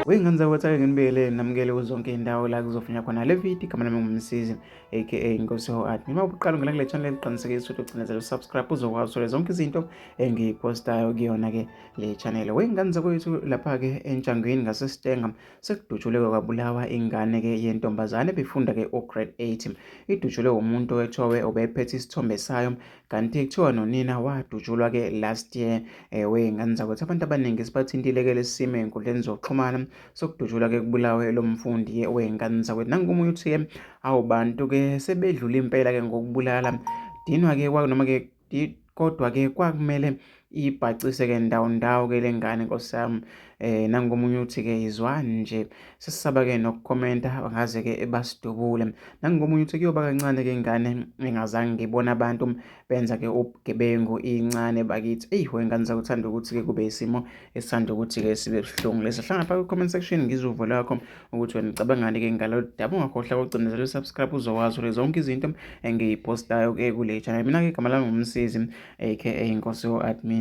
Wey'ngane zakwethu, ake nginibekele namukele kuzonke iy'ndawo la kuzofunywa khona le video. Igama lami nguMsizi aka Inkosi Ho-Art. Noma ubuqala ungena kule channel, qinisekisa ukuthi ucinezela usubscribe uzokwazi uthola zonke izinto engiyiphostayo kuyona-ke le channel. Wey'ngane zakwethu, lapha-ke eNtshangwini ngaseStanger sekudutshulwe kwabulawa ingane-ke yentombazane ebifunda-ke u-grade 8. Idutshulwe umuntu wethowe obephethe isithombe sayo, kanti kuthiwa nonina wadutshulwa-ke last year. Wey'ngane zakwethu, abantu abaningi sibathintile-ke lesi simo ey'nkundleni zokuxhumana sokudutshulwa-ke kubulawe lo mfundi. Wey'ngane zakwethu, nangomunye uthi-ke awu bantu-ke sebedlula impela-ke ngokubulala dinwa-ke noma-ke kodwa-ke kwakumele ibhacise-ke ndawo ndawo-ke le ngane, nkosi yami. Nangomunye uthi-ke izwani nje, sesisaba-ke nokukhomenta, bangaze-ke basidubule. Nangomunye uthi kuyoba kancane-ke ingane engazange ngibone abantu benza-ke ubugebengu incane bakithi. Eyi wengane zakuthanda ukuthi-ke kube isimo esithanda ukuthi-ke sibe buhlungu lesi. Hlangana phakathi ku-comment section ngizwe uvo lwakho ukuthi wena ucabangani-ke ngalolu daba. Ungakhohlwa ukucinezela u-subscribe uzokwazi uthola zonke izinto engiyiphostayo-ke kule channel. Mina-ke igama lami nguMsizi aka Inkosi Admin.